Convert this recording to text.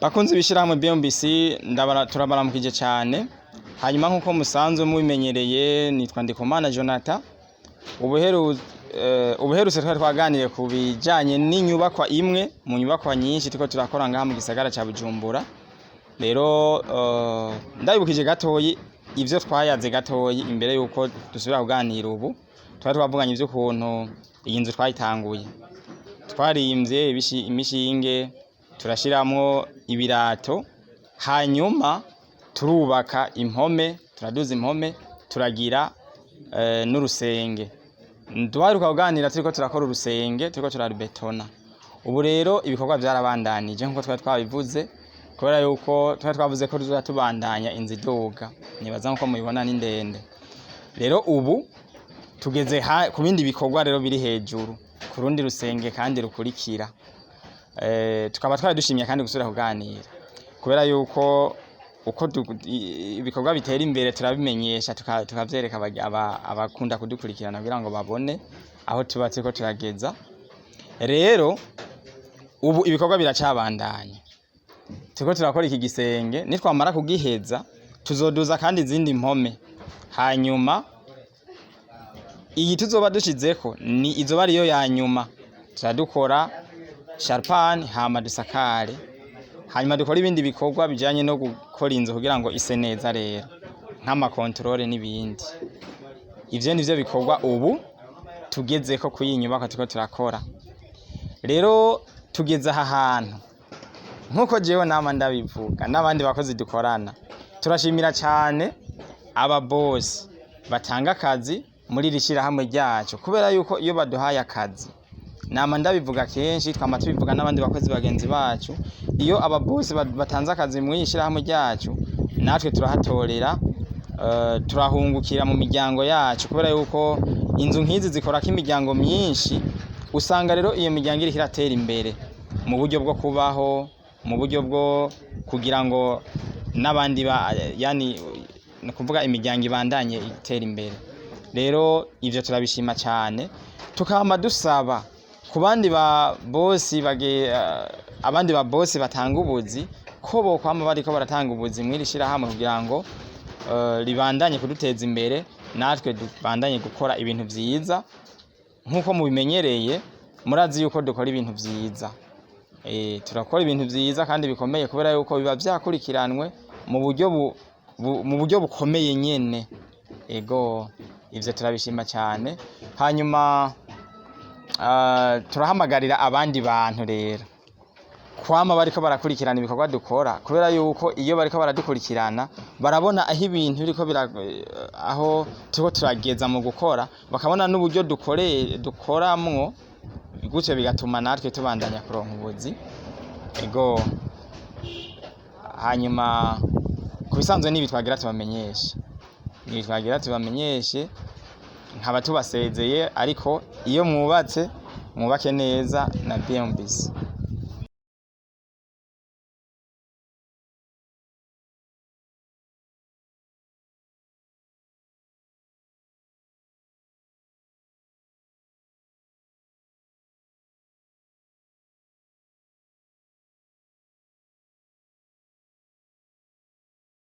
Bakunzi b'ishirahamwe BMBC, ndabara turabaramukije cyane. Hanyuma nkuko musanzwe mubimenyereye, nitwa Ndikumana Jonathan. Ubuherutse twari twaganiriye ku bijanye n'inyubakwa imwe mu nyubakwa nyinshi turiko turakora ngaha mu gisagara ca Bujumbura. Rero ndabibukije gatoyi ivyo twayaze gatoyi imbere yuko dusubira kuganira. Ubu twari twavuganye ivy'ukuntu iyi nzu twayitanguye, twarimvye imishinge, turashiramwo ibirato, hanyuma turubaka impome, turaduza impome, turagira n'urusenge. Duheruka kuganira turiko turakora urusenge, turiko turarubetona. Ubu rero ibikorwa vyarabandanije nkuko twari twabivuze, kubera yuko twari twavuze ko tuzoza tubandanya inzu iduga. Nibaza nkuko mubibona ni ndende. Rero ubu tugeze ku bindi bikorwa rero biri hejuru ku rundi rusenge kandi rukurikira. Tukaba twari dushimye kandi gusubira kuganira, kubera yuko uko ibikorwa bitera imbere turabimenyesha, tukavyereka abakunda kudukurikirana kugira ngo babone aho tuba turiko turageza. Rero ubu ibikorwa biracabandanya, turiko turakora iki gisenge. Nitwamara kugiheza tuzoduza kandi izindi mpome, hanyuma iyi tuzoba dushizeko ni izoba ariyo ya nyuma. Turadukora charpente, hama dusakare, hanyuma dukora ibindi bikorwa bijanye no gukora inzu kugira ngo ise neza, rero nk'ama contrôle n'ibindi. Ivyo nivyo bikorwa ubu tugezeko kuri iyi nyubakwa turiko turakora. Rero tugeze aha hantu, nkuko jewe nama ndabivuga n'abandi bakozi dukorana, turashimira cane aba boss batanga akazi muri iri shirahamwe ryacu, kubera yuko iyo baduhaye akazi, nama ndabivuga kenshi, twama tubivuga n'abandi bakozi bagenzi bacu, iyo aba boss batanze akazi muri iri shirahamwe ryacu, natwe turahatorera, turahungukira mu miryango yacu, kubera yuko inzu nk'izi zikorako imiryango myinshi. Usanga rero iyo miryango iriko iratera imbere mu buryo bwo kubaho, mu buryo bwo kugira ngo n'abandi ba, yani ni ukuvuga imiryango ibandanye itera imbere. Rero ivyo turabishima cyane, tukama dusaba ku bandi ba boss bage, abandi ba boss batanga ubuzi, ko bokwama bariko baratanga ubuzi mw'iri shirahamwe kugira ngo ribandanye kuduteza imbere, natwe dubandanye gukora ibintu vyiza nk'uko mubimenyereye. Murazi yuko dukora ibintu vyiza. Turakora ibintu vyiza kandi bikomeye, kubera yuko biba vyakurikiranwe mu buryo mu buryo bukomeye nyene. Ego, ivyo turabishima cyane. Hanyuma turahamagarira abandi bantu rero kwama bariko barakurikirana ibikorwa dukora, kubera yuko iyo bariko baradukurikirana barabona aho ibintu biriko bira, aho turiko turageza mu gukora, bakabona n'uburyo dukoramwo, gutyo bigatuma natwe tubandanya kuronka ubuzi. Ego, hanyuma ku bisanzwe n'ibi twagira tubamenyeshe, nibi twagira tubamenyeshe, nkaba tubasezeye. Ariko iyo mwubatse, mwubake neza na BMBC.